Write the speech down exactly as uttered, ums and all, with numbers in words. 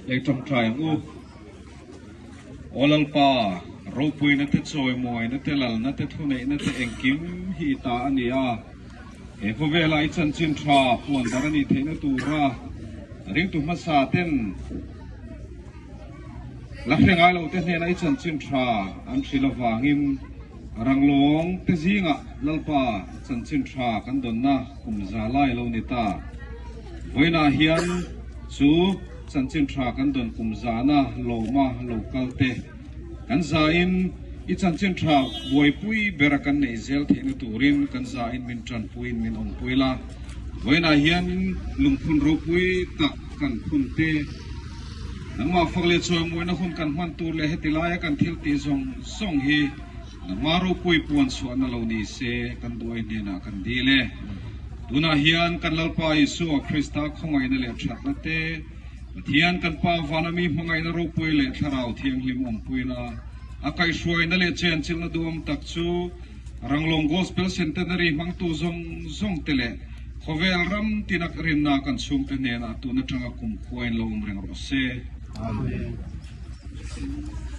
Lei ṭawngṭai ang u. Aw Lalpa, ropuina te, chawimawiina te, lalna te, thuneina te engkim hi i ta a nih a. He khawvela i chanchin ṭha puan dar a ni theina tura ringtu hmasa ten la hre ngai lo te hnena i chanchin ṭha an hril avangin, Ranglawng te zinga Lalpa chanchin ṭha kan donna kum za lai lo ni ta. Vawiina hian chu chanchin ṭha kan dawn kum zana lawma lo kal te kan za in, i chanchin ṭha buaipui bera kan neih zel theihna turin kan za in min ṭanpuiin min awmpui la. Vawiina hian lungphun ropui tak kan phun te, nangmah fak leh chawimawiina hun kan hman tur leh heti laia kan thil tih zawng zawng hi nangma ropui puan chhuahna lo ni se kan duh i hnenah kan dil e. Tunah hian kan Lalpa Isua Krista khawngaihna leh ṭhatna te, Pathian kan Pa vana mi hmangaihna ropui leh Thlarau Thianghlim awmpuina, a kaihhruaina leh chenchilhna duhawm tak chu Ranglawng Gospel Centenary hmangtu zawng zawng te leh khawvel ram tina rinna kan chhungte hnenah tun aṭanga kumkhuain lo awm reng rawh se. Amen.